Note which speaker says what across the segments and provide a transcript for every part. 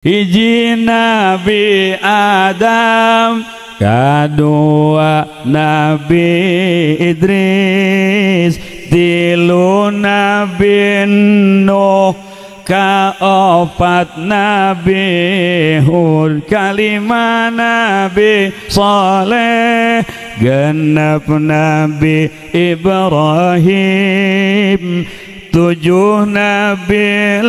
Speaker 1: Hiji Nabi Adam, kadua Nabi Idris, tilu Nabi Nuh, kaopat Nabi Hud, kalima Nabi Saleh, genep Nabi Ibrahim, 7 Nabi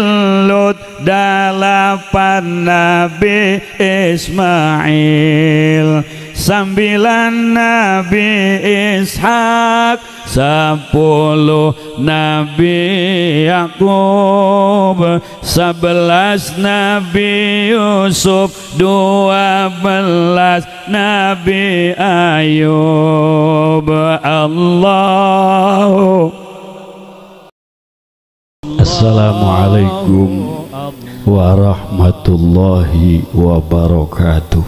Speaker 1: Lut, 8 Nabi Ismail, 9 Nabi Ishak, 10 Nabi Yakub, 11 Nabi Yusuf, 12 Nabi Ayub. Allah. Assalamualaikum warahmatullahi wabarakatuh.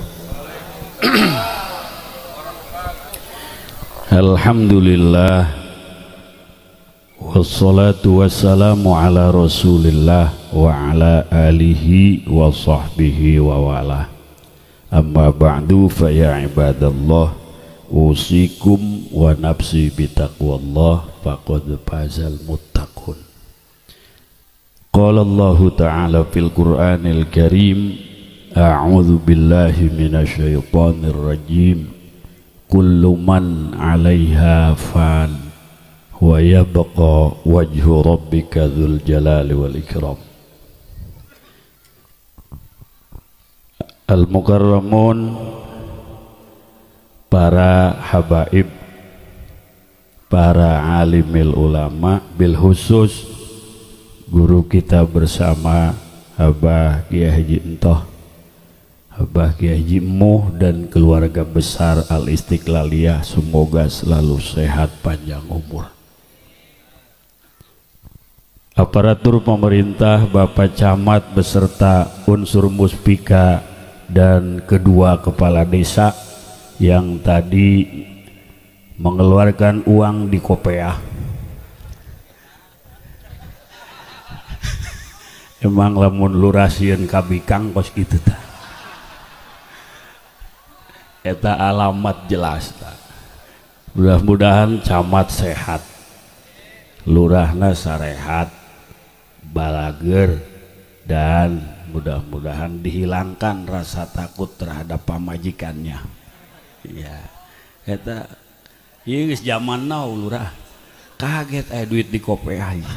Speaker 1: Alhamdulillah, wassalatu wassalamu ala rasulillah wa ala alihi wa sahbihi wa wala. Amma ba'du, fa ya ibadallah, usikum wa nafsi bitaqwallah faqad fazal muttaqun. Qala Allahu ta'ala fil Qur'anil Karim, a'udzu billahi minasyaitonir rajim. Kullu man 'alaiha fan wa yabqa wajhu rabbika dzul jalali wal ikram. Al mukarramun, para habaib, para alimil ulama, bil khusus guru kita bersama Abah Kiai Haji Entoh, Abah Kiai Haji Muh, dan keluarga besar Al Istiqlaliyah, semoga selalu sehat panjang umur. Aparatur pemerintah, Bapak Camat beserta unsur muspika dan kedua kepala desa yang tadi mengeluarkan uang di Kopeah. Emang lamun lurasieun kabikang kos kitu tah. Eta alamat jelas tah. Mudah-mudahan camat sehat, lurahna sarehat, balager, dan mudah-mudahan dihilangkan rasa takut terhadap pamajikannya. Ya, eta ieu geus zaman now lurah. Kaget aya duit di Kopeah. Ya.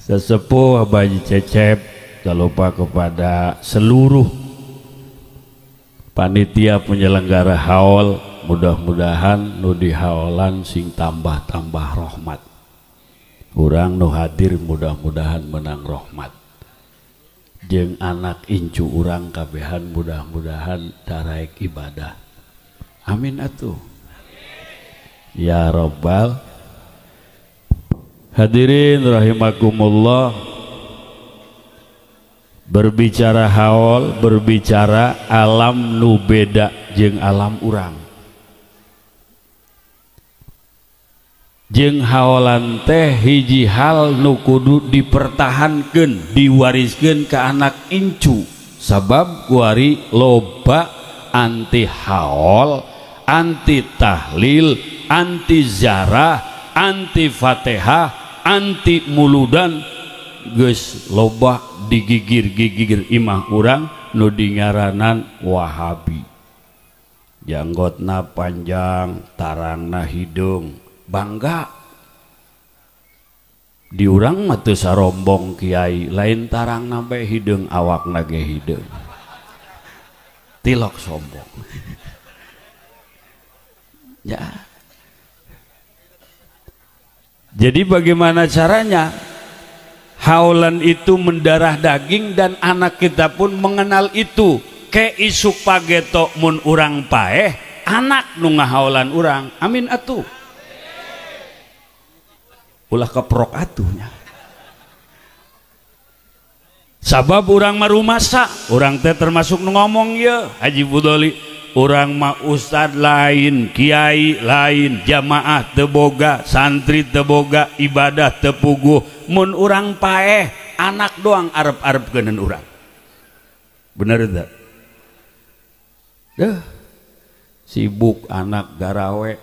Speaker 1: Sesepuh Abah Haji Cecep, tak lupa kepada seluruh panitia penyelenggara haul, mudah-mudahan nu di haolan sing tambah-tambah rahmat. Urang nu hadir mudah-mudahan menang rahmat. Jeung anak incu urang kabehan mudah-mudahan daraek ibadah. Amin atuh. Ya Rabbal. Hadirin rahimakumullah, berbicara haul, berbicara alam nu beda jeung alam urang. Jeung haolan teh hiji hal nu kudu dipertahankeun, diwariskeun ke anak incu. Sabab kuari loba anti haul, anti tahlil, anti zarah, anti fatihah, anti muludan, geus loba digigir-gigir imah urang nu dingaranan Wahabi. Janggotna panjang, tarangna hidung, bangga. Di urang mah teu sarombong kiai, lain tarangna bae hideung, awakna ge hideung. Tilok sombong. Ya. Jadi bagaimana caranya haulan itu mendarah daging dan anak kita pun mengenal itu. Ke isuk pageto mun urang paeh, anak nu ngahaulan urang. Amin atuh. Ulah keprok atuhnya. Sabab urang mah rumasa, urang teh termasuk nu ngomong ye Haji Budoli. Urang mah ustad lain, kiai lain, jamaah teu boga, santri teu boga, ibadah teu puguh. Mun urang paeh, anak doang arep-arep geunan urang. Bener teu? Deh, sibuk anak garawe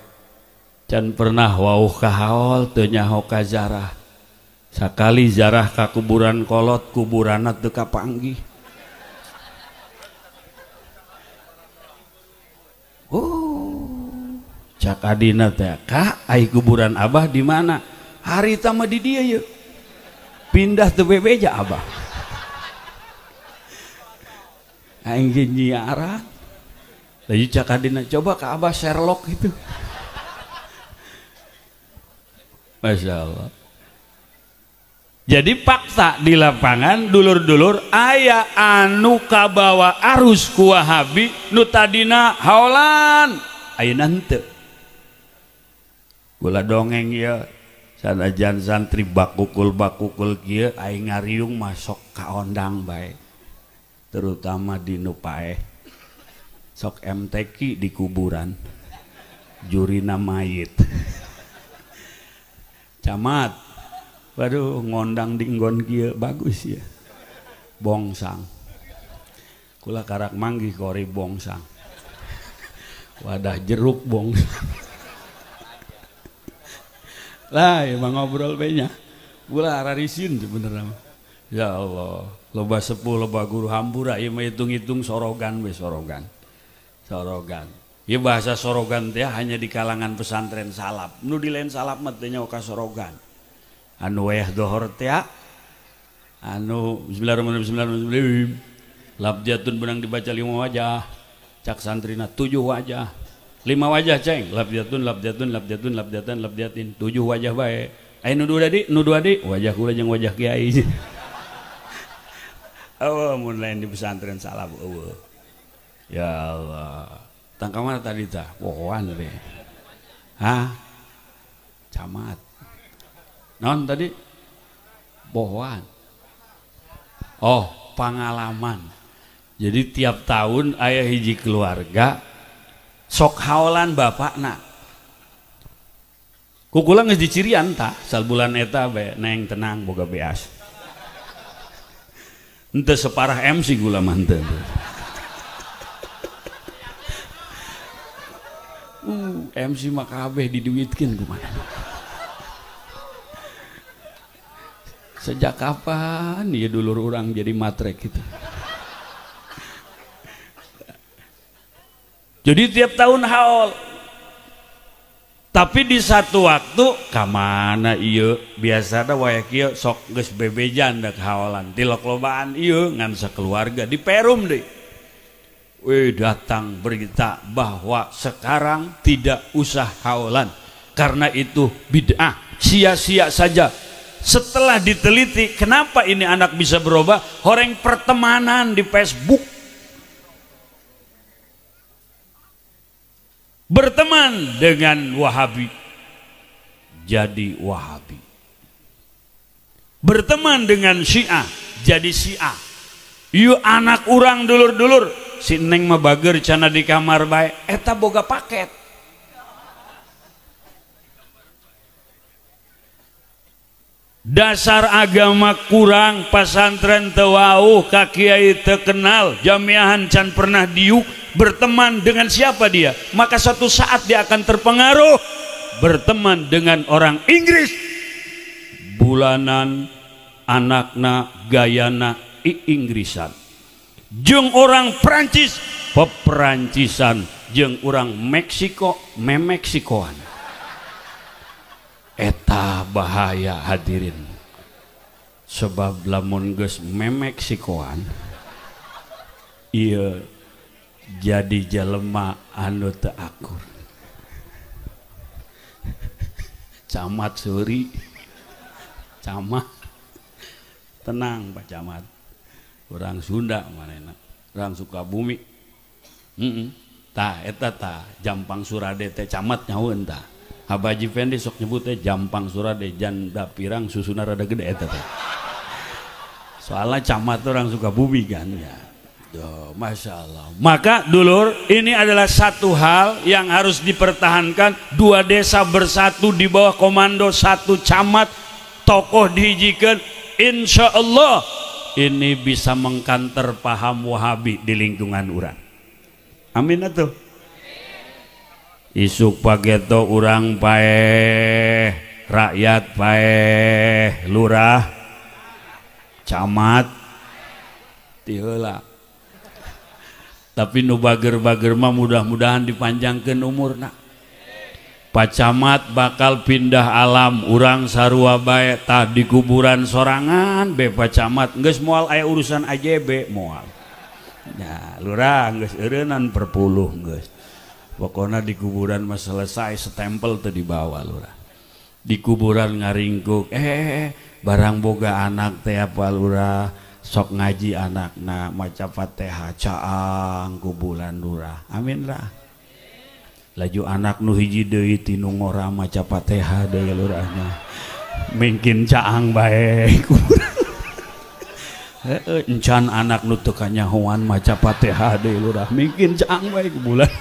Speaker 1: can pernah wauh ka haol, teu nyaho ka zarah. Sakali zarah ka kuburan kolot, kuburanna teu kapanggih. Oh, cak adina teh, "Kak, ai kuburan abah di mana?" "Harita mah di dieu ye. Pindah teu bebeja abah." Aing ge nyiaran. Lagi cak adina, "Coba ke abah Sherlock itu." Masya Allah. Jadi fakta di lapangan dulur-dulur aya anu kabawa arus ku Wahabi nu tadina haolan ayeuna henteu. Kula dongeng ieu sanajan santri bakukul-bakukul kieu aing ngariung masuk kaondang bae. Terutama di nu paeh. Sok MTQ di kuburan. Jurina mayit. Camat, waduh ngondang di nggon kieu bagus ya. Bongsang. Kula karak manggih kori bongsang. Wadah jeruk bongsang. Lah emang ngobrol bae nya. Kula ararisin sebenarnya. Ya Allah, loba sepuh loba guru hampura ieu mah hitung-hitung sorogan we sorogan. Sorogan. Ieu bahasa sorogan teh hanya di kalangan pesantren salaf. Nu di lain salaf mah teu nyaho ka sorogan. Anu wayah dohor teh anu bismillahirrahmanirrahim. Labjatun benang dibaca 5 wajah. Cak santrina 7 wajah. 5 wajah ceng. Labjatun labjatun labjatun labjatan labjatin 7 wajah bae. Aya nu dua di, nu dua di, wajah kula jeung wajah kiai. Eueuh mun lain di pesantren salaf eueuh. Ya Allah. Tang ka mana tadi tah? Pohoan teh. Hah? Camat. Non tadi? Pohoan. Oh, pengalaman. Jadi tiap tahun aya hiji keluarga sok haolan bapakna. Ku kula geus dicirian tah, sal bulan eta bae neng tenang boga beas. Henteu separah MC gula mah henteu. MC mah kabeh diduitkeun kumaha. Sejak kapan ya dulur orang jadi matre gitu. Jadi tiap tahun haul. Tapi di satu waktu kamana ieu biasana waya kieu sok geus bebejan dak haolan tilok lobaan ieu ngan sakeluarga di Perum deui. Wih, datang berita bahwa sekarang tidak usah haolan karena itu bid'ah, sia-sia saja. Setelah diteliti kenapa ini anak bisa berubah, horeng pertemanan di Facebook, berteman dengan Wahabi jadi Wahabi, berteman dengan Syiah jadi Syiah. Yuk anak urang dulur-dulur si neng mah bager cana di kamar bae eta boga paket. Dasar agama kurang, pasantren teu wauh, ka kiai teu kenal, jamiahan can pernah diuk, berteman dengan siapa dia? Maka suatu saat dia akan terpengaruh berteman dengan orang Inggris. Bulanan anakna gayana Inggrisan. Jeung orang Prancis peperancisan, jeung orang Meksiko memeksikoan. Eta bahaya hadirin. Sebab lamun geus memeksikoan ieu jadi jelema anu teu akur. Camat seuri. Camat tenang Pak Camat. Orang Sunda manehna, orang Sukabumi. Tah eta tah Jampang Surade teh camat nyahoeun tah. Habaji Fendi sok nyebut teh Jampang Surade janda pirang susuna rada gede eta teh. Soalnya camat orang Sukabumi kan ya. Duh, Masya Allah. Maka dulur, ini adalah satu hal yang harus dipertahankan. Dua desa bersatu di bawah komando satu camat, tokoh dihijikan. Insya Allah ini bisa mengkanter paham Wahabi di lingkungan urang. Amin atuh. Isuk pageto urang paeh, rakyat paeh, lurah, camat, ti heula. Tapi nu bager-bager mah mudah-mudahan dipanjangkeun umurna. Pak Camat bakal pindah alam, urang sarua bae tah di kuburan sorangan be Pak Camat geus moal aya urusan AJB moal. Ya, lurah geus eureunnan perpuluh geus. Pokona di kuburan mah selesai, setempel teu dibawa lurah. Di kuburan ngaringkuk, barang boga anak teh apa lurah, sok ngaji anakna maca Fatihah caang kuburan lurah. Amin lah. Laju anak nu hiji deui tinu ngora maca Fatihah deui lurahna. Mungkin caang bae kuburan. Heeh, encan anak nu teu kanyahoan maca Fatihah deui lurah. Mungkin caang bae kuburan.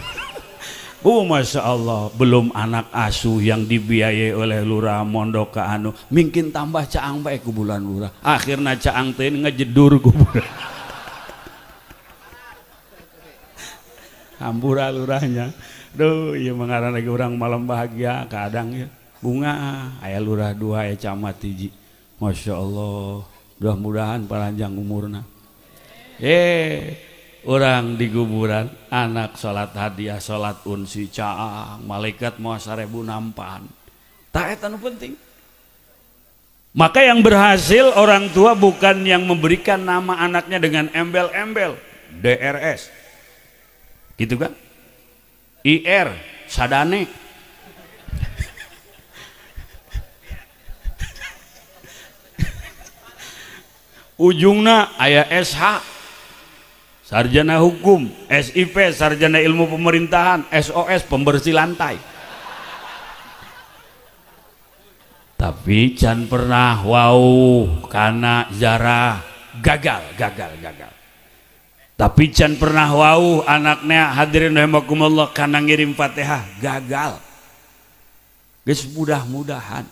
Speaker 1: Oh Masya Allah, belum anak asuh yang dibiayai oleh lurah mondok ke anu, mungkin tambah caang bae kuburan lurah. Akhirnya caang teh ngejedur kuburan. Hampura lurahnya. Duh, ieu mengarang lagi orang malam bahagia kadang ya. Bunga aya lurah dua aya camat hiji. Masya Allah, mudah-mudahan panjang umurna. Orang di kuburan anak salat hadiah salat unsi caang malaikat moal 1000 nampan. Tah eta nu penting. Maka yang berhasil orang tua bukan yang memberikan nama anaknya dengan embel-embel DRS gitu kan, IR Sadane, ujungna aya SH sarjana hukum, SIP sarjana ilmu pemerintahan, SOS pembersih lantai. Tapi can pernah wow karena jarah gagal gagal gagal. Tapi can pernah wow anaknya hadirin rahimakumullah karena ngirim Fatihah gagal. Geus mudah-mudahan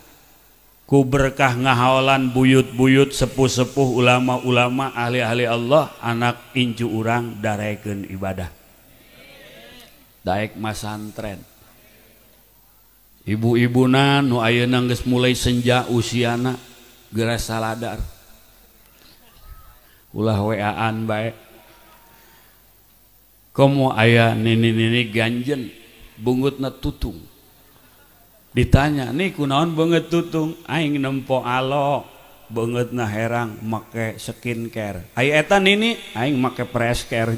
Speaker 1: ku berkah ngahaolan buyut-buyut sepuh-sepuh ulama-ulama ahli-ahli Allah anak incu urang darekeun ibadah daek masantren. Ibu-ibuna nu ayeuna geus mulai senja usiana geura saladar ulah WA-an bae. Komo aya nini-nini ganjen bungutna tutung. Ditanya, nih kunaon beungeut tutung? Aing nempo alo, beungeutna herang make skincare. Ai eta nini, aing make fresh care.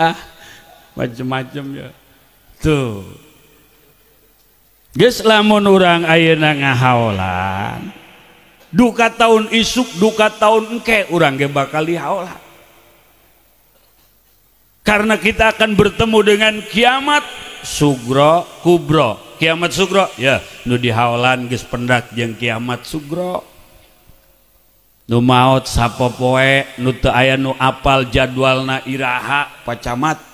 Speaker 1: Ah, macem-macem ya. Tuh. Geus lamun urang ayeuna ngahaolan, duka tahun isuk, duka tahun engke urang ge bakal dihaolan. Karena kita akan bertemu dengan kiamat sugro kubro. Kiamat sugro ya nu dihaolan geus pendak jeung kiamat sugro. Nu maot sapopoe nu teu aya nu apal jadwalna iraha Pak Camat.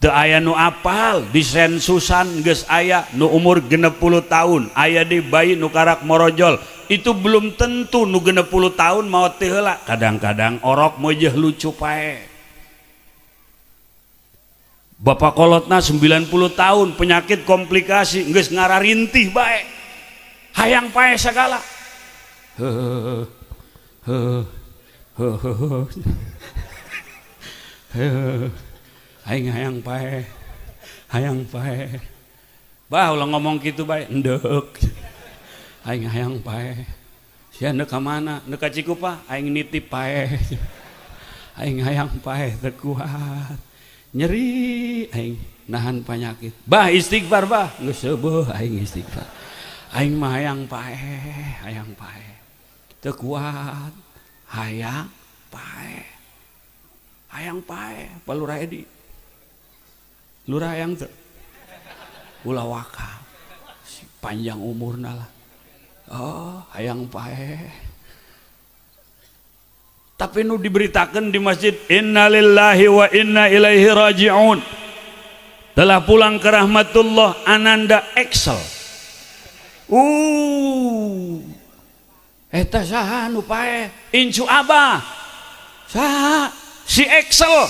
Speaker 1: Teu aya nu apal disensusan geus aya nu umur 60 tahun, aya di bayi nu karak morojol. Itu belum tentu nu 60 tahun maot teh heula. Kadang-kadang orok mojeh lucu pae. Bapak kolotna 90 tahun penyakit komplikasi geus ngararintih bae. Hayang pae sagala. Heuh heuh heuh heuh. Aing hayang pae. Hayang pae. Bah ulah ngomong kitu bae endeuk. Aing hayang pae. Sia neuk ka mana? Neuk ka Cikupa, aing nitip pae. Aing hayang pae teu kuat. Nyeri aing nahan penyakit. Bah istighfar bah, geus seueuh aing istighfar. Aing mah hayang pae, hayang pae. Teu kuat, hayang pae. Hayang pae, Pak Lurah Edi. Lurah hayang teu? Ulah waka. Si panjang umurna lah. Oh, hayang pae. Tapi nu diberitakan di masjid, innalillahi wa inna ilaihi raji'un, telah pulang ke rahmatullah Ananda Excel. Eta saha nu paeh? Incu abah. Saha? Si Excel.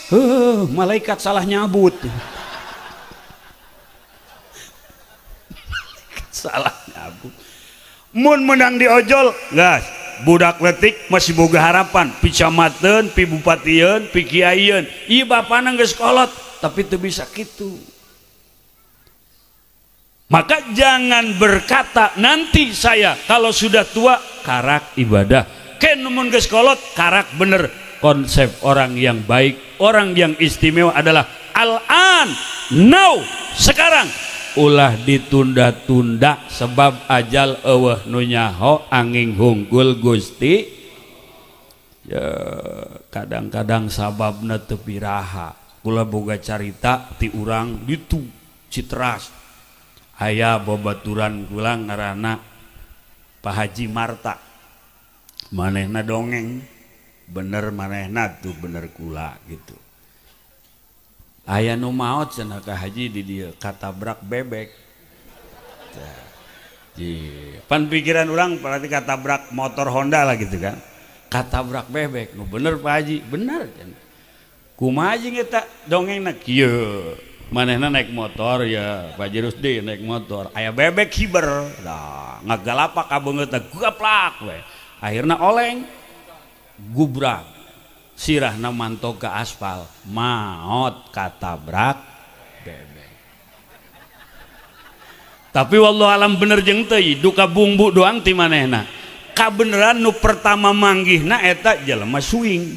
Speaker 1: Heuh, malaikat salah nyabut. Malaikat salah nyabut. Mun menang di ojol, gas. Budak letik masih boga harapan, pi camateun, pi bupatieun, pi kiaieun. Ieu bapana geus kolot, tapi teu bisa kitu. Maka jangan berkata nanti saya kalau sudah tua karak ibadah. Ken mun geus kolot karak bener. Konsep orang yang baik, orang yang istimewa adalah al-an, now, sekarang. Ulah ditunda-tunda sebab ajal eueuh nu nyaho angin hungkul Gusti. Ya, kadang-kadang sababna teu piraha. Kula boga carita ti urang ditu Citeras. Aya babaturan kula ngaranna Pak Haji Marta. Manehna dongeng, bener manehna tuh bener kula gitu. Aya nu maot cenah ka haji di dieu katabrak bebek. Pan pikiran urang berarti katabrak motor Honda lah gitu kan. Katabrak bebek, nu bener Pak Haji, bener cenah. Kumaha jeung eta dongengna kieu. Manehna naik motor ya Pak Haji Rusdi naik motor, aya bebek hiber. Nah, ngagalapak ka beungeutna gaplak we. Akhirna oleng gubrak. Sirahna mantok ke aspal, maot katabrak bebek. Tapi wallahu alam bener jeung teu, duka bumbu doang ti manehna. Kabeneran nu pertama manggihna eta jelema suing.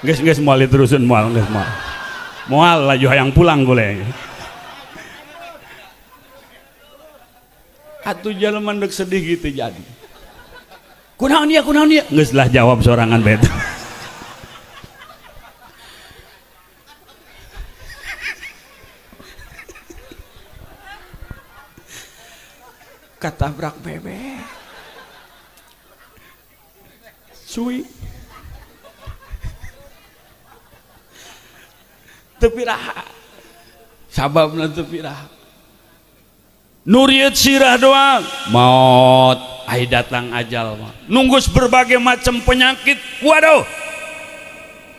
Speaker 1: Geus geus moal diteruseun moal geus moal. Moal laju hayang pulang boleh. Atuh jelema deuk sedih gitu jadi. Kunaon ieu kunaon ieu? Geus lah jawab sorangan bae. Katabrak bebek. Sui. Teu piraha. Sababna teu piraha. Nuriet sirah doang maot, ai datang ajal mah. Nunggus berbagai macam penyakit, waduh.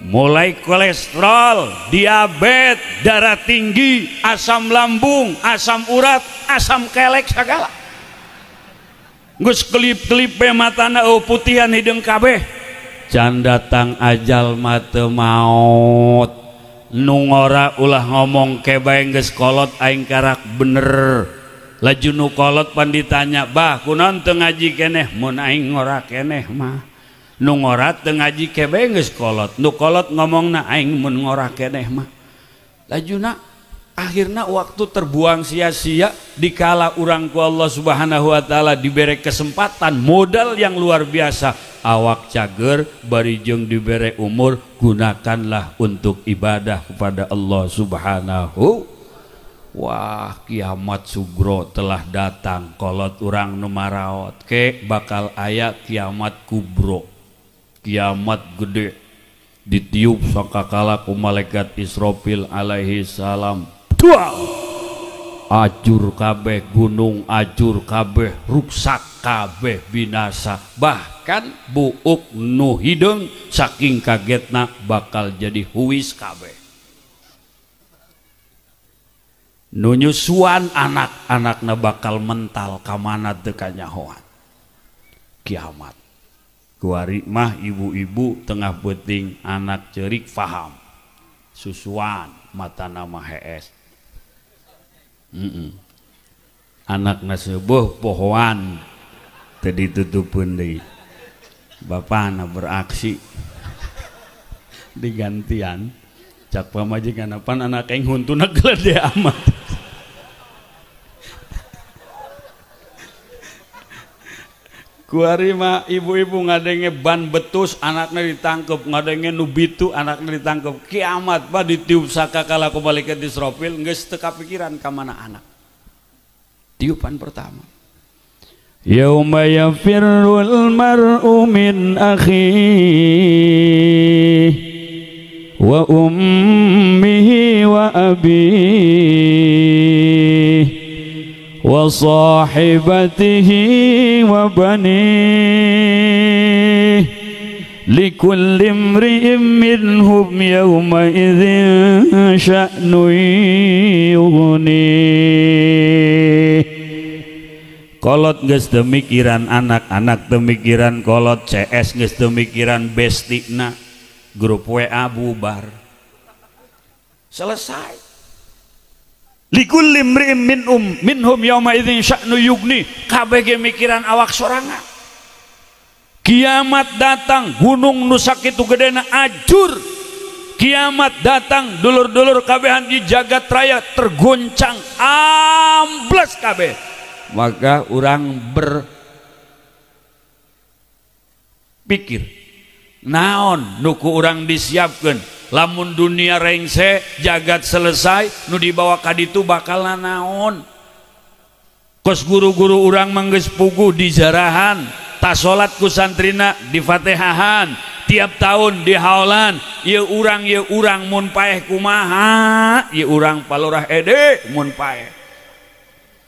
Speaker 1: Mulai kolesterol, diabetes, darah tinggi, asam lambung, asam urat, asam kelek segala. Geus kelip-kelip we matana putihan hideung kabeh. Can datang ajal mah teu maot. Nu ngora ulah ngomong ke bae geus kolot aing karak bener. Laju nu kolot pan ditanya, "Bah, kunaon teu ngaji keneh?" Mun aing ngora keneh mah. Nu ngora teu ngaji kebe geus kolot. Nu kolot ngomongna aing mun ngora keneh mah. Lajuna akhirna waktu terbuang sia-sia dikala urang ku Allah Subhanahu wa taala dibere kesempatan modal yang luar biasa, awak cager bari jeung dibere umur, gunakanlah untuk ibadah kepada Allah Subhanahu. Wah, kiamat sugro telah datang. Kolot urang nu maraot ke bakal aya kiamat kubro, kiamat gede ditiup sangkakala ku malaikat Israfil alaihi salam. Dua acur kabeh gunung, acur kabeh ruksak kabeh binasa, bahkan buuk nu hideung saking kagetna bakal jadi huis kabeh. Nu nyusuan anak-anakna bakal mental kamana teu kanyahoan. Kiamat. Kuari mah ibu-ibu tengah peuting anak ceurik faham. Susuan matana mah hees. Anakna seueuh pohoan teu ditutupeun deui. Bapana beraksi digantian. Cak pamajikan pan anak aing huntuna gede amat. Kuari mah ibu-ibu ngadenge ban betus anaknya ditangkep, ngadenge nu bitu anaknya ditangkep. Kiamat bah ditiup sakakala ku malaikat Israfil geus teu kapikiran ka mana anak. Tiupan pertama. Yauma yafirrul mar'u min akhihi wa ummihi wa abihi wa sahibatihi wa banihi likulli imri'in minhum yawma idzin sya'nun yughnih. Kolot geus demikiran anak-anak demikiran kolot CS geus demikiran bestina grup WA bubar selesai. Likulli imri'in minhum yawma idzin sya'nu yughni, kabeh ge mikiran awak sorangan. Kiamat datang, gunung nu sakitu gedena ajur. Kiamat datang, dulur-dulur kabehan di jagat raya tergoncang, ambles kabeh. Maka orang berpikir, naon nu ku urang disiapkeun lamun dunia rengse, jagat selesai, nu dibawa ka ditu bakal naon. Kos guru-guru urang manggeus puguh di jarahan, tak salat ku santrina di Fatihahan, tiap tahun di haolan, ieu urang mun paeh kumaha, ieu urang palurah ede mun paeh.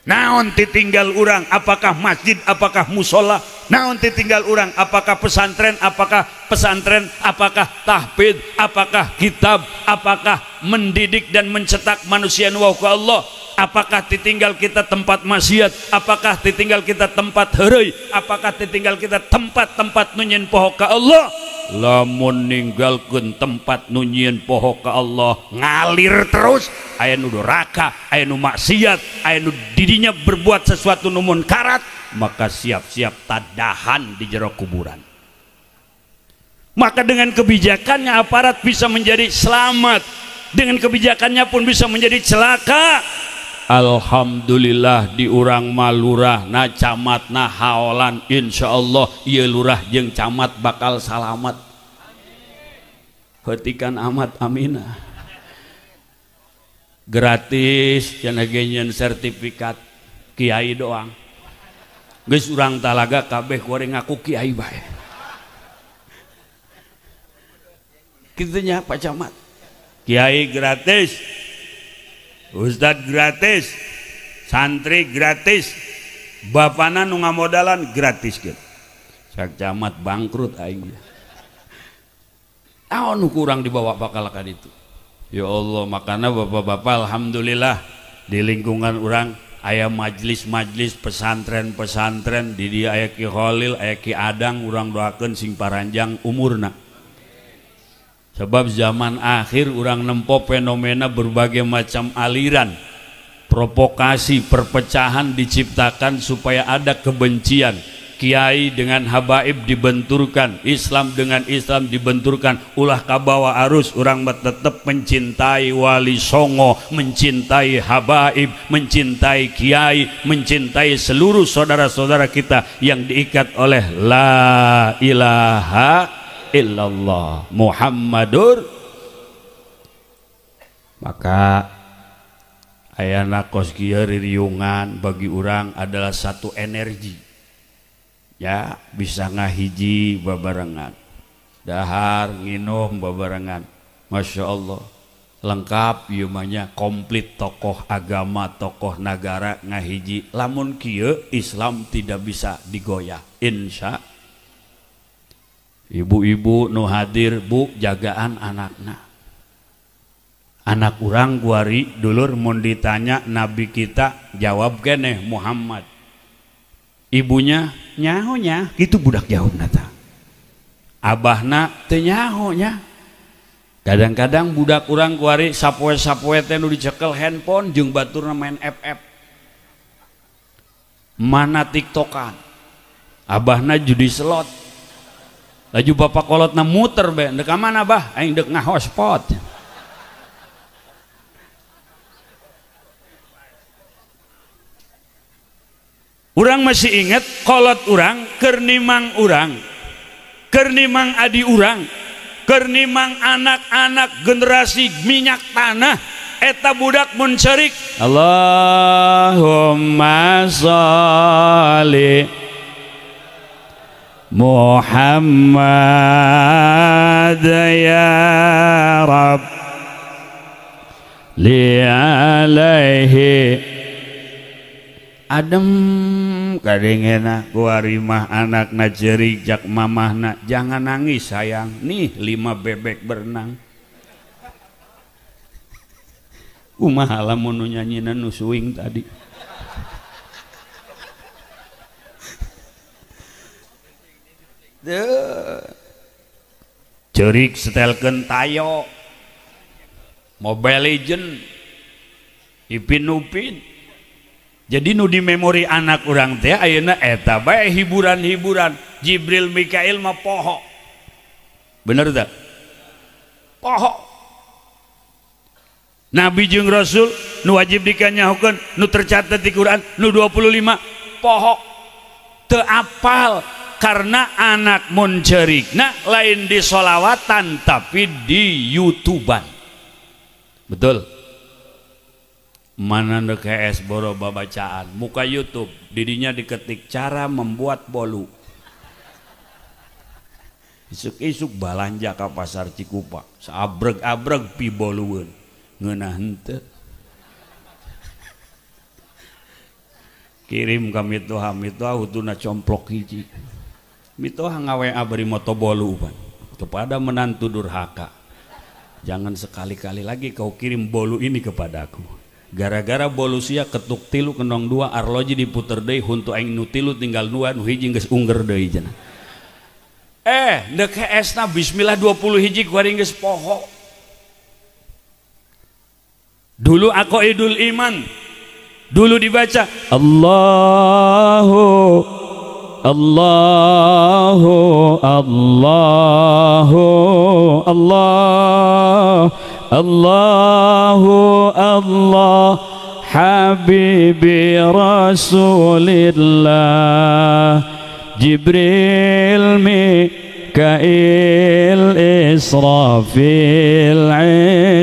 Speaker 1: Naon titinggal urang, apakah masjid, apakah musola, naon titinggal urang, apakah pesantren, apakah tahfidz, apakah kitab, apakah mendidik dan mencetak manusia nu ka Allah, apakah titinggal kita tempat maksiat, apakah titinggal kita tempat heureuy, apakah titinggal kita tempat-tempat nu nyieun poho ka Allah. Lamun ninggalkeun tempat nu nyieun poho ka Allah ngalir terus, aya nu doraka, aya nu maksiat, aya nu didinya berbuat sesuatu nu munkarat, maka siap-siap tadahan di jero kuburan. Maka dengan kebijakannya aparat bisa menjadi selamat, dengan kebijakannya pun bisa menjadi celaka. Alhamdulillah di urang mah lurah na camat na haolan, insyaallah ieu lurah jeung camat bakal salamat. Heutikan amat aminah. Gratis cenah ge nyeun sertifikat kiai doang. Geus urang talaga kabeh kuari ngaku kiai bae. Kitu nya Pak Camat. Kiai gratis, ustad gratis, santri gratis, bapana nu ngamodalan gratis gitu. Sak camat bangkrut aing. Naon nu kurang dibawa bakal ka ditu. Ya Allah, makana bapak-bapak alhamdulillah di lingkungan urang aya majelis-majelis pesantren-pesantren, di dieu aya Ki Khalil, aya Ki Adang, urang doakeun sing paranjang umurna. Sebab zaman akhir orang nempo fenomena berbagai macam aliran, provokasi, perpecahan diciptakan supaya ada kebencian. Kiai dengan habaib dibenturkan, Islam dengan Islam dibenturkan, ulah kabawa arus, orang tetap mencintai wali songo, mencintai habaib, mencintai kiai, mencintai seluruh saudara-saudara kita yang diikat oleh la ilaha illallah Muhammadur. Maka ayana kos kieu ririungan bagi urang adalah satu energi, ya bisa ngahiji babarengan, dahar nginum babarengan, masya Allah lengkap ieu mah nya, komplit tokoh agama, tokoh nagara ngahiji. Lamun kieu Islam tidak bisa digoyah, insya. Ibu-ibu nu hadir bu, jagaan anakna. Anak urang kuari dulur mun ditanya nabi kita jawab keneh Muhammad. Ibunya nyaho nya, gitu budak jawab nata. Abahna teu nyaho nya. Kadang-kadang budak urang kuari sapoe-sapoe teh nu dicekel handphone jeung baturna main FF. Mana TikTokan. Abahna judi slot. Laju bapak kolotna muter be, dek ka mana bah? Aing dek ngahospot. Urang masih ingat kolot urang, keur nimang urang, keur nimang adi urang, keur nimang anak-anak generasi minyak tanah, eta budak mun ceurik Allahumma sholli Muhammad Ahad ya Rab li alaihi. Adem kadengena kuari mah anakna jerik jak mamahna, jangan nangis sayang, nih 5 bebek berenang. Kumaha lamun nu nyanyina nu suing tadi. Cerik setelkeun tayo, Mobile Legend, Ipin Upin. Jadi nu di memori anak urang teh ayeuna eta bae hiburan-hiburan. Jibril Mikail mah poho. Bener teh? Poho. Nabi jeung Rasul nu wajib dikanyahokeun, nu tercatat di Quran nu 25 poho. Teu apal karena anak mun cerikna lain di solawatan tapi di YouTubean. Betul? Mana nu KS boro babacaan, muka YouTube didinya diketik cara membuat bolu. Isuk-isuk balanja ka pasar Cikupa, sabreg-abreg pi bolueun, ngeunah henteu. Kirim ka mitoha, mitoha hutuna complok hiji. Mitoha ngawa bari moto bolu pan kepada menantu durhaka. Jangan sekali-kali lagi kau kirim bolu ini kepadaku. Gara-gara bolu sia ketuk tilu kenong dua arloji diputer deui huntu aing nu tilu tinggal dua nu hiji geus ungger deui cenah. Ndek heesna bismillah 20 hiji kuari geus poho. Dulu Aqaidul Iman dulu dibaca Allahu Allahu Allahu Allah Allahu Allah Habibi Rasulillah Jibril Mikail Israfil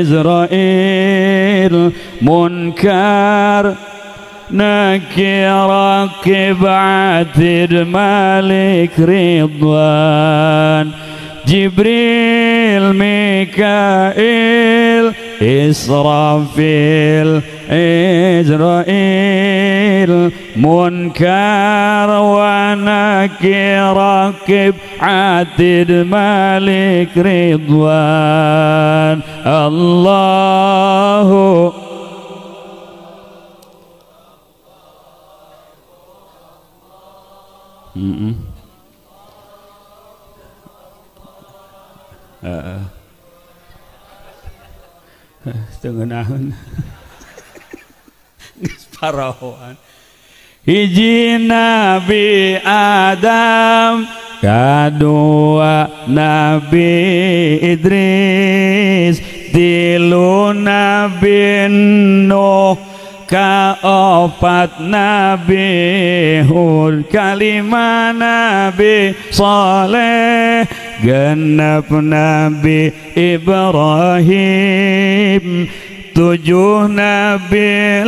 Speaker 1: Izrail Munkar Nakir Raqib Atid Malik Ridwan Jibril Mikail Israfil Izrail Munkar wa Nakir Raqib Atid Malik Ridwan Allahu. Teu ngeunaheun. Geus parahoan. Hiji Nabi Adam, kadua Nabi Idris, tilu Nabi Nuh, kaopat Nabi Hud, kalima Nabi Saleh, genep Nabi Ibrahim, 7 Nabi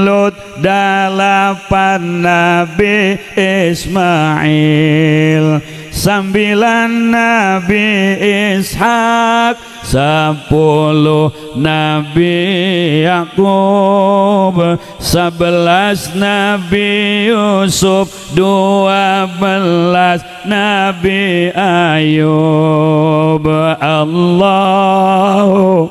Speaker 1: Lut, 8 Nabi Ismail, 9 Nabi Ishak, 10 Nabi Yakub, 11 Nabi Yusuf, 12 Nabi Ayub. Allahu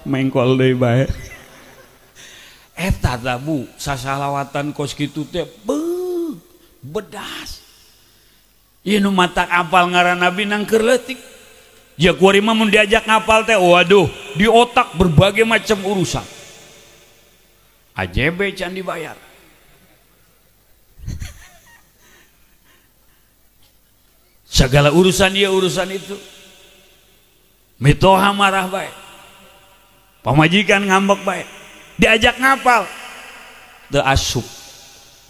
Speaker 1: mengkol deui bae. Eta tah Bu, sasalawatan kos kitu teh beuh bedas. Ieu nu matak apal ngaran Nabi nang keur leutik. Ya kuari mah mun diajak ngapal teh waduh, di otak berbagai macam urusan. AJB can dibayar. Segala urusan dia urusan itu. Mitoha marah bae. Pamajikan ngambek bae. Diajak ngapal teu asup.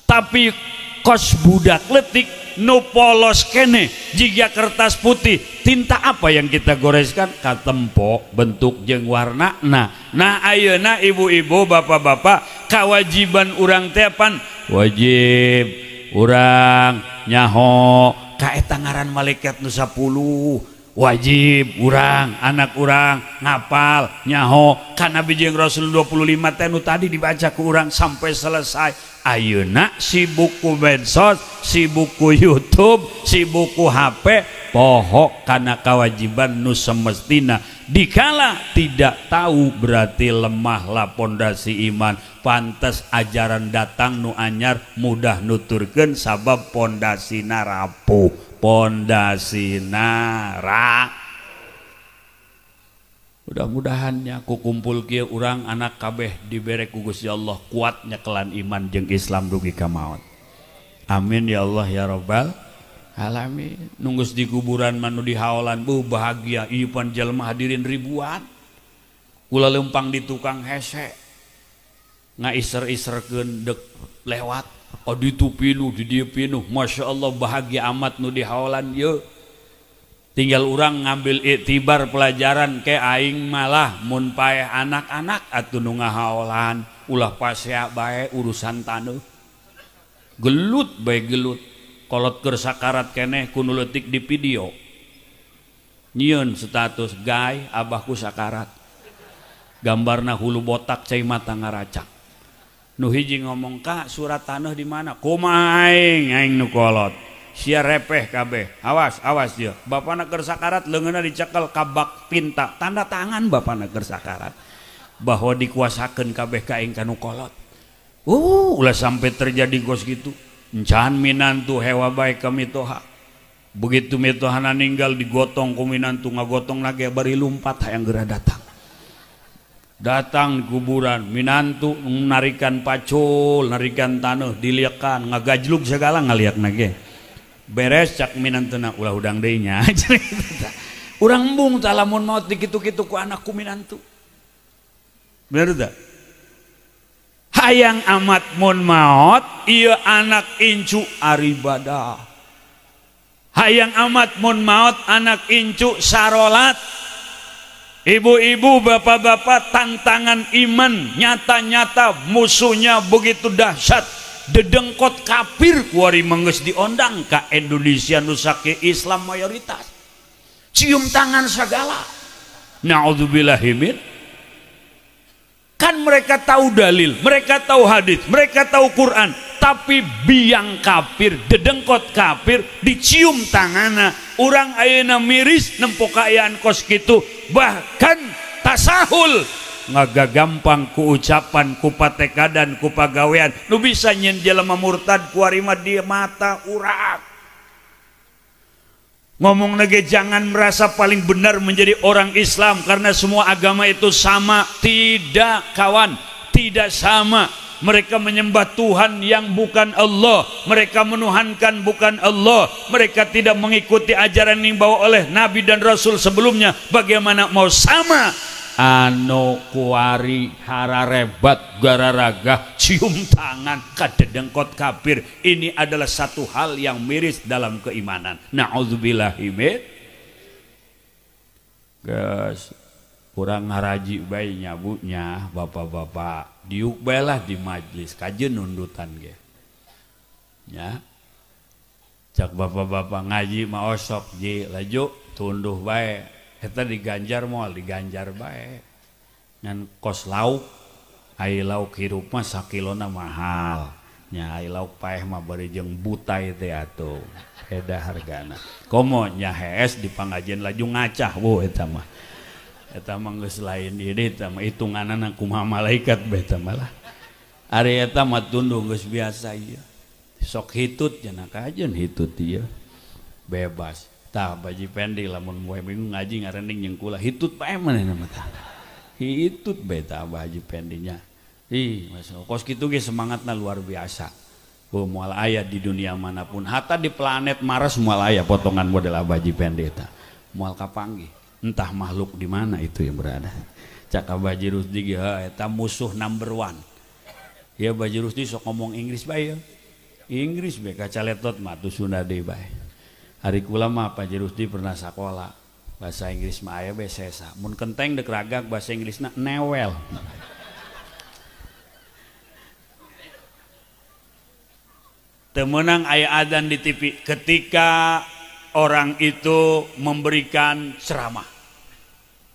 Speaker 1: Tapi kos budak letik nu polos kene jiga kertas putih. Tinta apa yang kita goreskan? Katempo bentuk jeung warna. Nah ayeuna ibu-ibu bapak-bapak kewajiban urang teh pan wajib urang nyaho ka eta ngaran malaikat nu 10. Wajib urang anak urang ngapal nyaho ka Nabi jeung Rasul 25 teh nu tadi dibaca ku urang sampai selesai. Ayeuna sibuk ku medsos, sibuk ku YouTube, sibuk ku HP, poho kana kewajiban nu semestina. Dikala tidak tahu berarti lemahlah pondasi iman. Pantes ajaran datang nu anyar mudah nuturkeun sabab pondasina rapuh. Pondasina ra. Mudah-mudahannya ku kumpul kieu urang anak kabeh dibere ku Gusti Allah kuat nyekelan iman jeung Islam dugi ka maot. Amin ya Allah ya Rabbal alamin. Nunggus di kuburan manu di haolan bu bahagia ieu pan jelema hadirin ribuan. Kula lempang di tukang hese ngaiser-iserkeun dek lewat. Oh ditu pinuh, di dieu pinuh, masya Allah bahagia amat nu di haolan ye. Tinggal urang ngambil iktibar pelajaran ke aing malah mun paeh anak-anak atuh nu ngahaolan ulah pasea bae urusan taneuh. Gelut bae gelut, kolot keur sakarat keneh ku nu leutik di video. Nyieun status gay abahku sakarat. Gambarna hulu botak cai mata ngaracak. Nu hiji ngomong kak surat tanah di mana? Kumaha aing aing nu kolot. Sia repeh kabeh. Awas awas dia. Bapana keur sakarat leungeunna dicekel ka bak tinta. Tanda tangan bapana keur sakarat. Bahwa dikuasakeun kabeh ka aing ka nu kolot. Ulah sampai terjadi kos kitu. Encan minantu hewa bae ka mitoha. Begitu mitohana ninggal digotong ku minantu ngagotong lagi bari lumpat hayang geura datang. Datang di kuburan minantu narikan pacul narikan taneuh diliakan ngagajlug segala ngaliak nage beres cak minantuna ulah udang deui nya. Urang embung tah lamun maot dikitu-kitu ku anak ku minantu. Bener teu? Hayang amat mun maot ieu anak incu aribadah. Hayang amat mun maot anak incu sarolat. Ibu-ibu, bapak-bapak, tantangan iman nyata-nyata musuhnya begitu dahsyat. Dedengkot kafir kuari menggeus diondang ka Indonesia nu sake Islam mayoritas. Cium tangan segala. Na'udzubillahi min. Kan mereka tahu dalil, mereka tahu hadis, mereka tahu Quran, tapi biang kafir, dedengkot kafir dicium tangana. Urang ayeuna miris nempo kaayaan kos kitu, bahkan tasahul ngagagampang ku ucapan, ku patekadan, ku pagawean nu bisa nyen jelema murtad kuari mah di mata urang. Ngomong nage jangan merasa paling benar menjadi orang Islam karena semua agama itu sama. Tidak kawan, tidak sama. Mereka menyembah Tuhan yang bukan Allah, mereka menuhankan bukan Allah, mereka tidak mengikuti ajaran yang dibawa oleh Nabi dan Rasul sebelumnya. Bagaimana mau sama? Anu kuari hararebat gararaga cium tangan kadedengkot kafir. Ini adalah satu hal yang miris dalam keimanan. Na'udzubillahi min. Guys, kurang ngaraji bae nyabunya bapak-bapak. Diuk bae lah di majlis kajeun nundutan ge. Ya. Cak bapak-bapak ngaji mah osok ji laju tunduh bae. Eta diganjar moal diganjar bae. Ngan kos lauk, ai lauk hirup mah sakilona mahal. Nya ai lauk paeh mah bari jeung butai teh atuh. Beda hargana. Komo nya hees di pangajian laju ngacah wuh eta mah. Eta mah geus lain ieu eta mah hitunganana kumaha malaikat bae eta mah lah. Ari eta mah tunduh geus biasa ieu. Sok hitut cenah kajeun hitut ieu. Bebas. Tah Baji Pendi lamun moe minggu ngaji ngarending jeung kula hitut bae manehna mah tah. Hitut bae tah Abah Haji Pendinya. Ih, masyaallah kos kitu ge semangatna luar biasa. Ku moal aya di dunia manapun, hatta di planet Mars moal aya potongan model Abah Haji Pendi eta. Moal kapanggih. Entah makhluk di mana itu yang berada. Cak Abah Haji Rusdi ge eta musuh number 1. Ya Abah Haji Rusdi sok ngomong Inggris bae ya. Inggris be kacaletot mah atuh Sunda deui bae. Ari kula mah Pak Rusdi pernah sakola bahasa Inggris mah aya be sesa. Mun kenteng deuk ragak bahasa Inggrisna newel. Teu meunang aya adzan di TV ketika orang itu memberikan ceramah.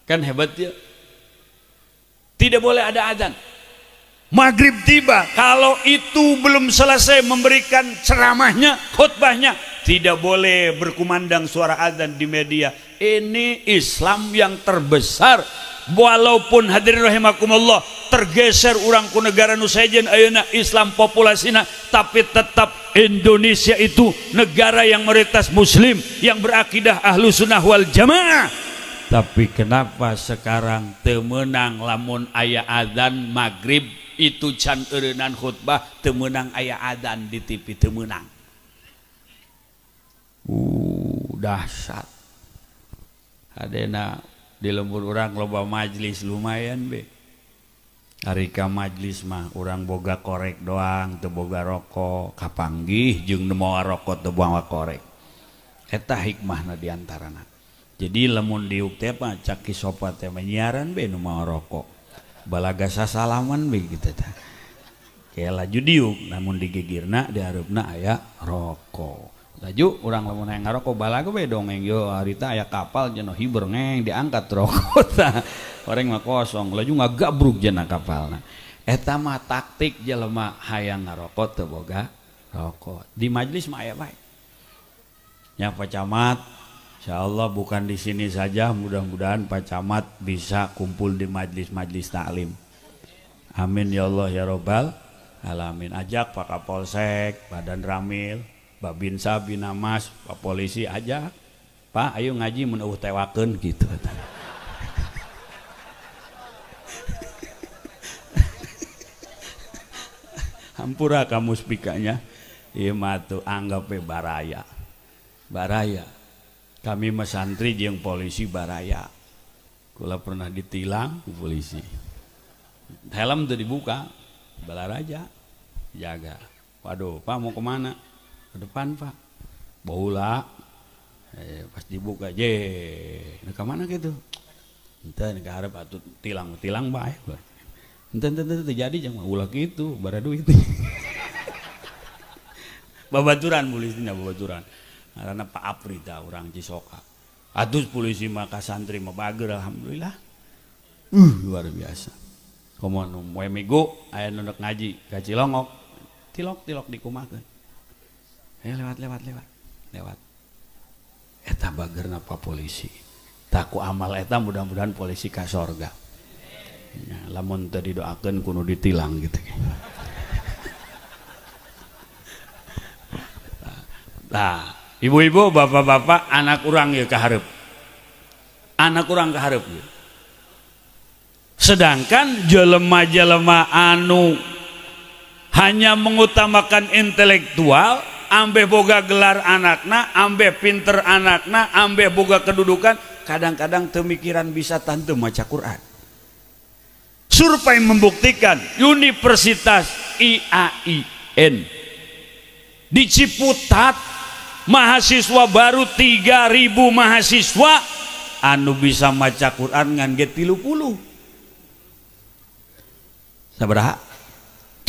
Speaker 1: Kan hebat ya. Tidak boleh ada adzan. Maghrib tiba, kalau itu belum selesai memberikan ceramahnya, khutbahnya, tidak boleh berkumandang suara adzan di media. Ini Islam yang terbesar. Walaupun hadirin rahimakumullah tergeser urang ku negara nu sejen ayeuna Islam populasina, tapi tetap Indonesia itu negara yang mayoritas muslim yang berakidah ahlu sunnah wal jamaah. Tapi kenapa sekarang teu meunang lamun aya adzan maghrib itu can eureunnan khutbah, teu meunang aya adzan di TV, teu meunang. Dahsyat. Hadena di lembur urang loba majlis lumayan be. Ari ka majlis mah urang boga korek doang, teu boga rokok, kapanggih jeung nu mawa rokok teu mawa korek. Eta hikmahna di antarana. Jadi lamun diuk teh mah cak Ki Sopa teh nyiaran be nu mawa rokok. Balaga sasalaman be kitu tah. Kayak laju diuk namun digigirna di hareupna aya rokok. Laju urang lamun hayang ngarokok balaga be dongeng yo harita aya kapal cenah hiber ngeng diangkat rokok tah. Orang mah kosong laju ngagabruk cenah kapalna. Eta mah taktik jelema hayang ngarokok teu boga rokok. Di majlis mah aya bae. Nya Pak Camat, insyaallah bukan di sini saja, mudah-mudahan Pak Camat bisa kumpul di majlis-majlis taklim. Amin ya Allah ya Robbal alamin. Ajak Pak Kapolsek, Badan Ramil, Babinsa, Binamas, Pak Polisi ajak. Pak, ayo ngaji mun eueuh tewakeun gitu. Hampura kamu spikanya. Ieu mah tuh anggap we baraya. Baraya. Kami mah santri jeung polisi baraya. Kula pernah ditilang ku polisi. Helm teu dibuka, balaraja jaga. Waduh, Pak mau kemana? Ke depan Pak. Baula. Pas dibuka je, nah kemana gitu? Ente ka hareup atuh tilang-tilang bae. Ente ente terjadi jangan ulah kitu, bara duit. Babaturan polisinya babaturan. Karena Pak Aprita orang Cisoka. Atuh polisi maka santri mah bager alhamdulillah. Luar biasa. Komo nu moe minggu aya nu rek ngaji ka Cilongok, tilok-tilok dikumakeun. Lewat lewat lewat. Lewat. Eta bagerna Pak polisi. Taku amal eta mudah-mudahan polisi ka sorga. Ya, lamun teu didoakeun kudu ditilang gitu. Nah, ibu-ibu, bapak-bapak, anak urang ya kaharep. Anak urang kaharep ya. Sedangkan jelema-jelema anu hanya mengutamakan intelektual, ambeh boga gelar anakna, ambeh pinter anakna, ambeh boga kedudukan, kadang-kadang temikiran bisa tante maca Quran. Survei membuktikan Universitas IAIN di Ciputat mahasiswa baru 3.000 mahasiswa anu bisa maca Quran ngan ge 30. Sabaraha?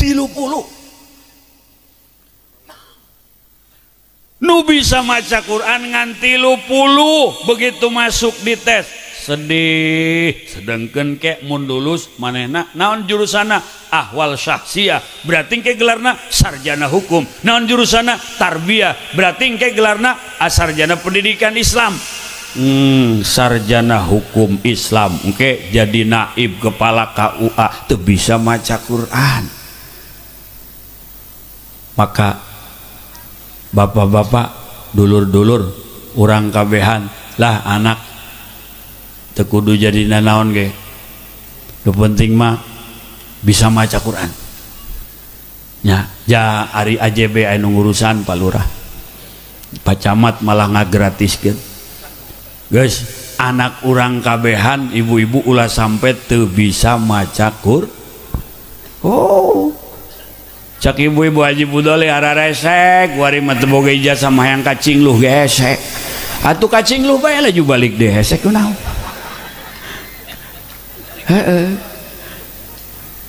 Speaker 1: 30. Nu bisa maca Quran ngan 30 begitu masuk di tes sedih. Sedangkan kek mun lulus manehna naon jurusana ahwal syahsiyah berarti ke gelarna sarjana hukum, naon jurusana tarbiyah berarti ke gelarna sarjana pendidikan Islam. Sarjana hukum Islam engke jadi naib kepala KUA teu bisa maca Quran. Maka bapak-bapak, dulur-dulur, urang kabehan lah anak teu kudu jadi nanaon ge. Nu penting mah bisa maca Quran. Nya, ja ari AJB anu ngurusan Pak Lurah. Pak Camat malah ngagratiskeun. Guys, anak urang kabehan ibu-ibu ulah sampai teu bisa maca Quran. Oh. Cak ibu-ibu Haji Budoli araresek wari mah teu boga ijazah mah hayang kacingluh ge hese. Atuh kacingluh bae laju balik deh hese kunaon. Heeh.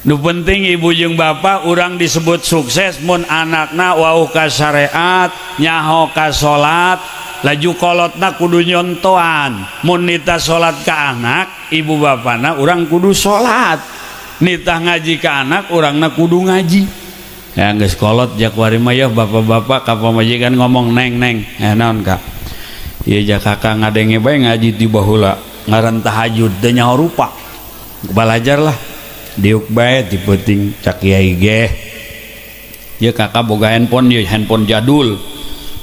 Speaker 1: Nu penting ibu jeung bapak urang disebut sukses mun anakna wauh ka syariat, nyaho ka salat, laju kolotna kudu nyontoan. Mun nita salat ka anak, ibu bapana urang kudu salat. Nitah ngaji ka anak, urangna kudu ngaji. Ya geus kolot jak wari mah yeuh bapak-bapak ka pamajikan ngomong neng neng naon kak ieu jak kakak ngadenge bae ngaji ti baheula ngaran tahajud teu nyaho rupa balajar lah diuk bae ti peuting cak kiai ge ieu kakak boga handphone ieu handphone jadul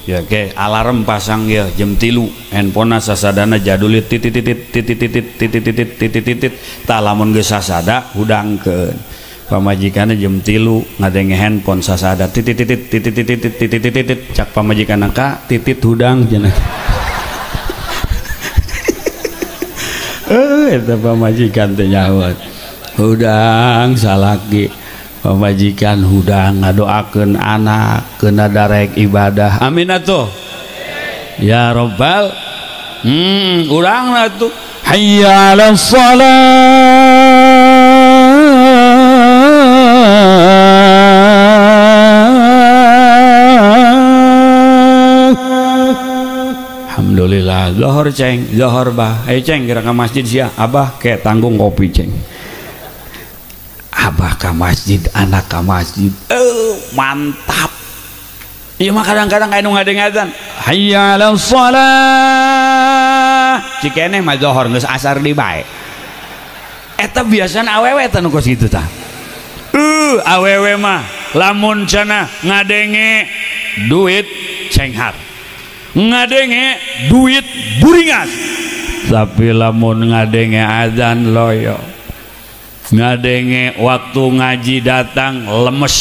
Speaker 1: ya ge alarm pasang ieu jam 3 handphonena sasadana jadul ieu titit titit titit titit titit titit titit titit tah lamun geus sasada hudangkeun pamajikanna jam 3 ngadenge handphone sasada titit titit titit titit titit titit cak pamajikanna ka titit hudang cenah. Eta pamajikan teh nyaho hudang salaki pamajikan hudang ngadoakeun anak keuna darek ibadah amin atuh ya robbal urangna atuh hayya 'alas shalah. Alhamdulillah lohor ceng lohor bah ayo ceng gerak ke masjid sia abah kayak tanggung kopi ceng abah ke masjid anak ke masjid mantap iya mah kadang-kadang kayak nu ngadeng-ngadan hayya 'alas shalah cikeneh mah lohor geus asar di bae eta biasana awewe teh nu kos kitu tah awewe mah lamun cenah ngadenge duit cenghar ngadenge duit buringas tapi lamun ngadenge azan loyo ngadenge waktu ngaji datang lemes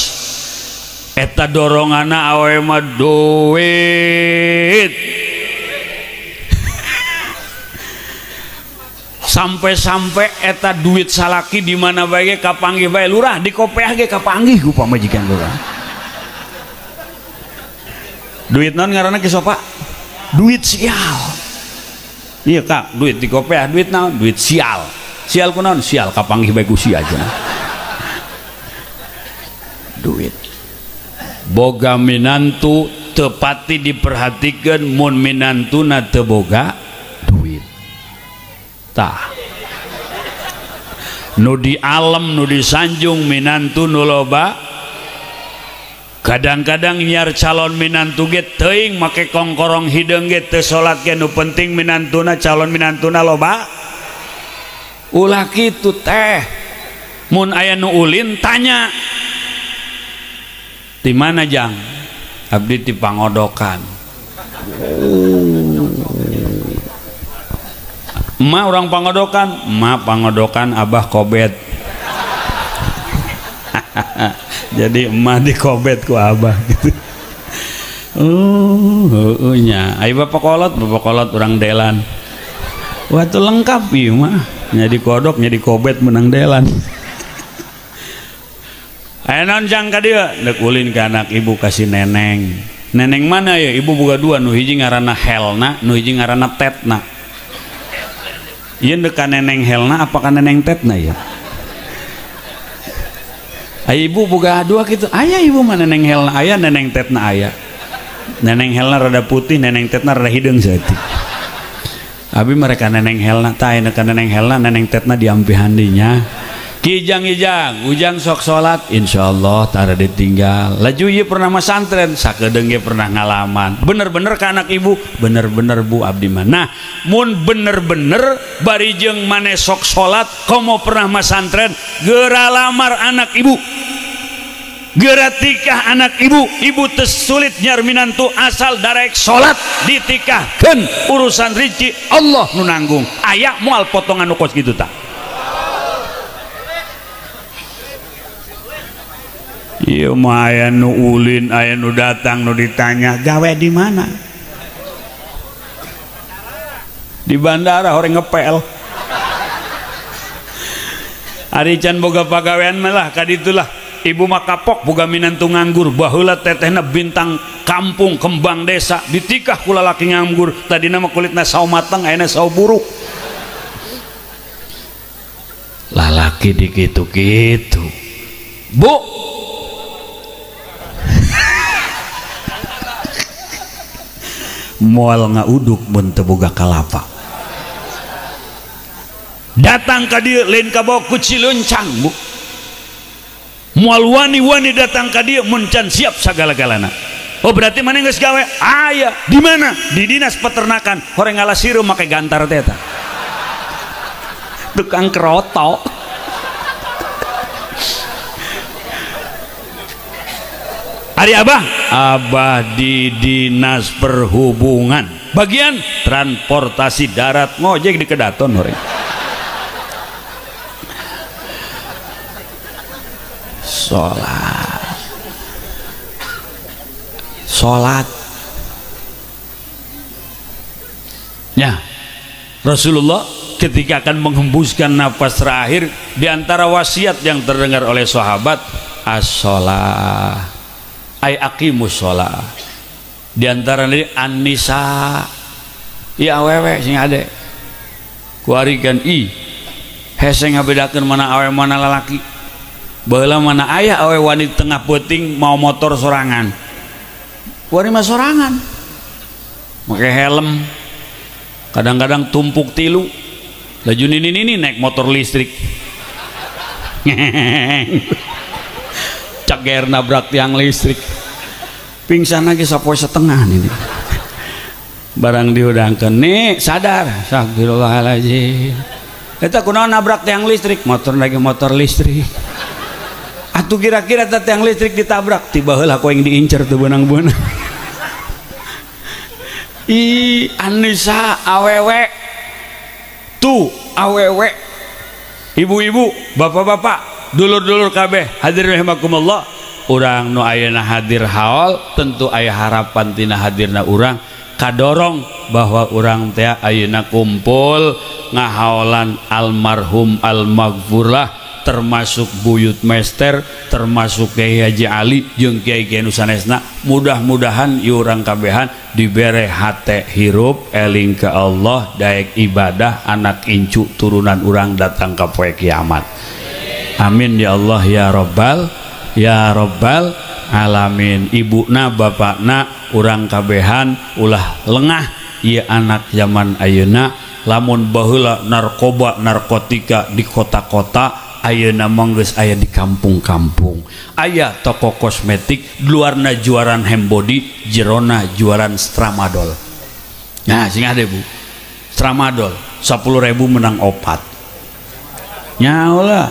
Speaker 1: eta dorongana awe mah duit sampai-sampai eta duit salaki di mana bae kapanggih bae lurah di kopeah ge kapanggih ku pamajikan lurah duit naon ngaranna ki sopa duit sial iya kak duit di kopeah duit naon duit sial sial ku naon sial kapanggih bae ku sia aja duit boga minantu tepati diperhatikan mun minantuna teu boga duit tah nu di alam nu disanjung minantu nu loba kadang-kadang nyiar calon minantu ge teuing make kongkorong hideung ge teu salat ge nu penting minantuna calon minantuna loba ulah kitu teh mun aya nu ulin tanya di mana jang abdi ti Pangodokan emak orang Pangodokan emak Pangodokan abah kobet jadi emak dikobet ku abah gitu. Nya ayo bapak kolot orang delan wah itu lengkap ieu mah nya dikodok nya dikobet menang delan ayo naon jang ka dieu deuk ulin ka anak ibu kasih neneng neneng mana ya ibu boga dua nu hiji ngaranna Helna nu hiji ngaranna Tetna ieu deuk ka neneng Helna apa ka neneng Tetna ya. Ayo ibu boga dua gitu ayah ibu mah neneng Helna ayah neneng Tetna ayah neneng Helna rada putih neneng Tetna rada hideung saeutik abi mereka neneng Helna tah aya neneng Helna neneng Tetna diampihan dinya kijang ijang ujang sok salat insyaallah tara ditinggal laju ieu pernah masantren sakedeung ge pernah ngalaman bener-bener ka anak ibu bener-bener bu abdi mah nah mun bener-bener bari jeung maneh sok salat komo pernah masantren geura lamar anak ibu geura tikah anak ibu ibu teu sulit nyar minantu asal darek salat ditikahkeun urusan rizki Allah nu nanggung aya moal potongan nu kos kitu tah. Ieu mah aya nu ulin aya nu datang nu ditanya gawe di mana di bandara horeng ngepel ari can boga pagawean mah lah kaditulah Ibu mah kapok boga minantu nganggur, baheula tetehna bintang kampung kembang desa, ditikah ku lalaki nganggur, tadina mah kulitna sawo mateng ayeuna sawo buruk. Lalaki dikitu-kitu. Bu, moal ngauduk mun teu boga kalapa. Datang ka dieu lain kabawa kuci leuncang, Bu. Moal wani-wani datang ka dieu mun can siap sagala-galana. Oh berarti mana geus gawe? Aya. Di mana? Di dinas peternakan. Horeng ngalah sireum make gantar teh eta. Tukang kerotok. Ari abah? Abah di dinas perhubungan bagian transportasi darat, ngojek di kedaton horeng. Sholat, sholat ya. Rasulullah ketika akan menghembuskan nafas terakhir, di antara wasiat yang terdengar oleh sahabat, as-sholah ay aqimus sholah. Di antara ini an-nisa, ya awewe sing ade kuarikan i hese ngabedakeun mana awe mana lalaki. Baheula mana aya awe wanita tengah peuting mau motor sorangan, kuari mah sorangan make helm, kadang-kadang tumpuk tilu, laju nini-nini naik motor listrik. Ceger nabrak tiang listrik, pingsan lagi sapoe setengah ini. Barang dihudangkeun nih sadar, astagfirullahaladzim, eta kunaon nabrak tiang listrik, motor lagi motor listrik. Atuh kira-kira eta tiang listrik ditabrak, tiba heula ku yang diincer tuh benang-benang. I Anissa awewe tuh awewe, ibu-ibu, bapak-bapak, dulur-dulur kabeh hadirin rahimakumullah. Urang nu ayeuna hadir haol tentu aya harapan tina hadirna urang, kadorong bahwa urang teh ayeuna kumpul ngahaolan almarhum almaghfurlah, termasuk Buyut Mester, termasuk Kiai Haji Ali jeung Kiai-kiai nu sanesna. Mudah-mudahan ieu urang kabehan dibere hate hirup eling ka Allah, daek ibadah anak incu turunan urang datang ka poe kiamat. Amin ya Allah ya Rabbal ya Rabbal alamin. Ibuna bapakna urang kabehan ulah lengah ieu anak zaman ayeuna. Lamun baheula narkoba narkotika di kota-kota, ayeuna mah geus aya di kampung-kampung. Aya toko kosmetik luarna jualan Hembody, jerona jualan Stramadol. Nah sing ade Bu, Stramadol 10.000 menang opat. Nyaho lah,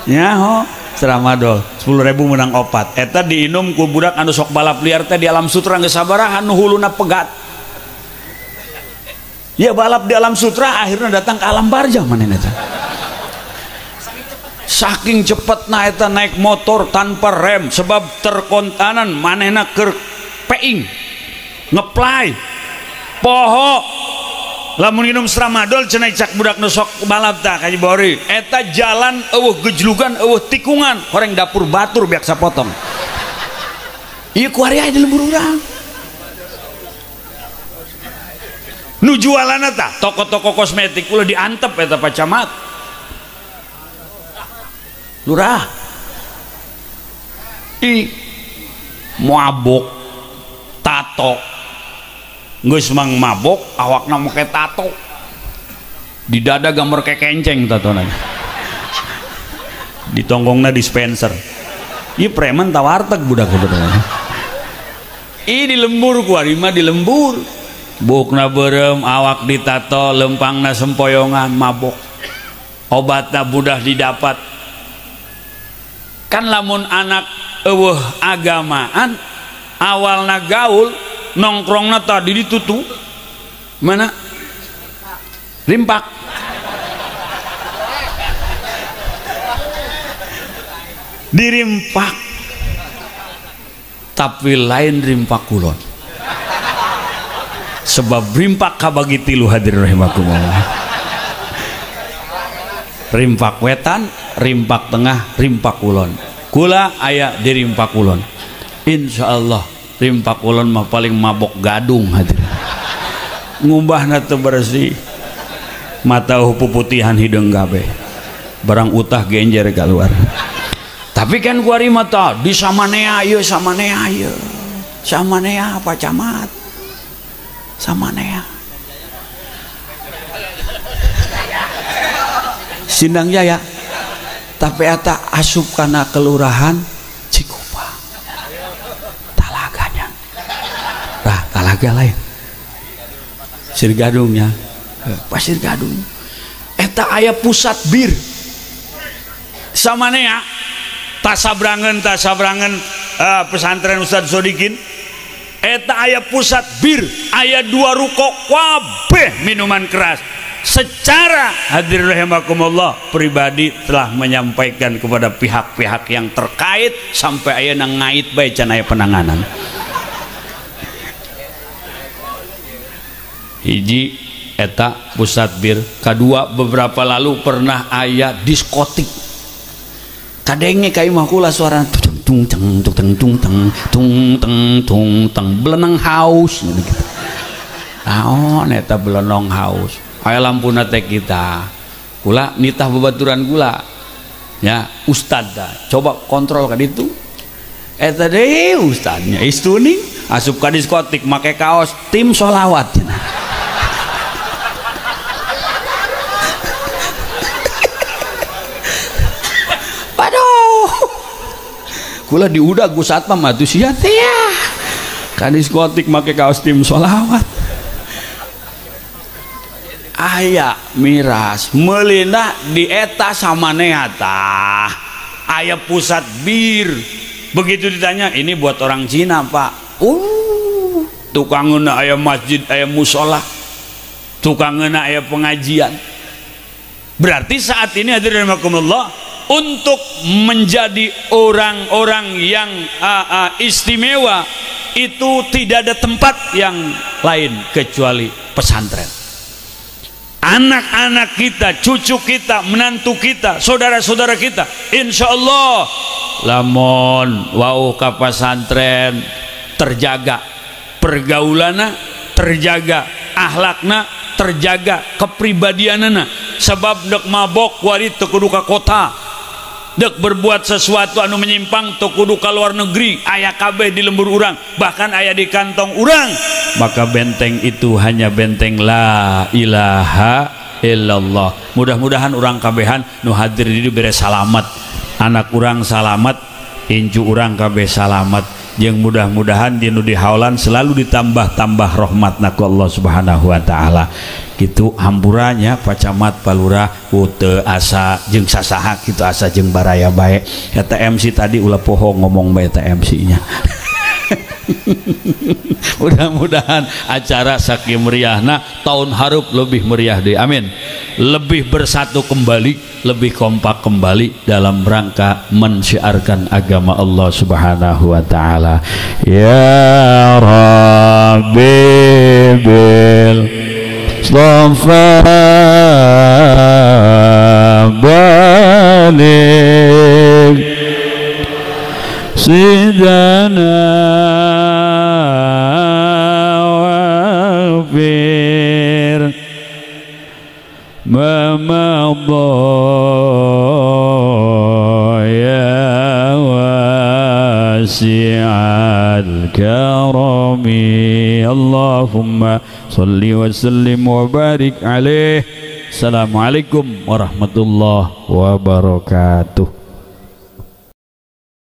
Speaker 1: nyaho Stramadol 10.000 menang opat. Eta diinum ku budak anu sok balap liar teh di alam sutra geus sabaraha nu huluna pegat. Ya balap di alam sutra akhirnya datang ke alam barjah manehna eta. Saking cepetna eta naik motor tanpa rem sebab terkontanan manehna keur peing ngeplay poho. Lamun minum Stramadol cenah cak budak nu sok balap tah ka Bori, eta jalan eueuh gejlugan eueuh tikungan, horeng dapur batur biak sapotong. Ieu ku ari aya di lembur urang. Nu jualanna tah toko-toko kosmetik ulah diantep eta Pak Camat. Lurah. I mabok tato. Geus mang mabok awakna make tato. Di dada gambar kekenceng tatona. Ditonggongna dispenser. Ieu preman ta warteg budak sebenarnya. Ih di lembur ku ari mah di lembur. Bukna beureum awak ditato, lempangna sempoyongan mabok. Obatna budah didapat. Kan lamun anak eueuh agamaan awalna gaul nongkrongna tadi ditutu mana rimpak dirimpak, tapi lain rimpak kulon, sebab rimpak kabagi tilu hadirin rahimakumullah. Rimpak wetan, rimpak tengah, rimpak kulon. Kula aya di Rimpakulon. Insyaallah Rimpakulon mah paling mabok gadung hadirin. Ngumbahna teu bersih. Mata puputihan hideung kabeh. Barang utah genjer keluar. Tapi kan kuari mata di samanea ieu samanea ieu. Samanea Pak Camat. Samanea. Sindang Jaya. Tapi eta asup kana kelurahan Cikupa. Talaganya. Lah, talaga lain. Pasir Gadungnya. Pasir Gadung. Eta aya pusat bir. Samanea tasabrangan pesantren Ustaz Sodikin. Eta aya pusat bir, aya 2 ruko kabeh minuman keras. Secara hadirin rahimakumullah pribadi telah menyampaikan kepada pihak-pihak yang terkait sampai ayeuna ngait bae can aya penanganan. Hiji eta pusat bir, kadua beberapa lalu pernah aya diskotik. Kadenge ka imah kula suara tung tung tung tung tung tung tung tung tung tung belenang haus gitu. Naon eta belenong haus? Aya lampuna teh kita. Kula nitah babaturan kula. Ya, ustad dah. Coba kontrol ka ditu. Eta deui ustadnya istuning asup ka diskotik make kaos tim sholawat. Waduh. Kula diudag ku satpam atuh sia teh ya. Ka diskotik make kaos tim sholawat. Aya miras meulina di eta samanea tah. Aya pusat bir. Begitu ditanya, ini buat orang Cina, Pak. Tukangeuna aya masjid, aya musola. Tukangeuna aya pengajian. Berarti saat ini hadirin rahimakumullah untuk menjadi orang-orang yang istimewa itu tidak ada tempat yang lain kecuali pesantren. Anak-anak kita, cucu kita, menantu kita, saudara-saudara kita, insya Allah lamun wau ka pesantren terjaga pergaulana, terjaga akhlakna, terjaga kepribadianana. Sebab dek mabok wari teu kudu ka kota, dek berbuat sesuatu anu menyimpang teu kudu ka luar negeri, aya kabeh di lembur urang, bahkan aya di kantong urang. Maka benteng itu hanya benteng la ilaha illallah. Mudah-mudahan urang kabehan nu hadir di bere salamat, anak urang salamat, incu urang kabeh salamat. Jeung mudah-mudahan di nu dihaulan selalu ditambah-tambah rahmatna ku Allah Subhanahu wa taala. Kitu hampurannya Pak Camat, Pak Lurah, teu asa jeung sasaha kitu asa jeung baraya bae. Eta MC tadi ulah poho ngomong bae eta MC-nya. Mudah-mudahan acara sakieu meriahna tahun hareup lebih meriah deui. Amin. Lebih bersatu kembali, lebih kompak kembali dalam rangka mensyiarkan agama Allah Subhanahu wa taala. Ya Rabbi bil Mustafa balik sidana wafir ma madha ya wasi'al karami. Allahumma salli wa sallim wa barik alaih. Assalamualaikum warahmatullahi wabarakatuh.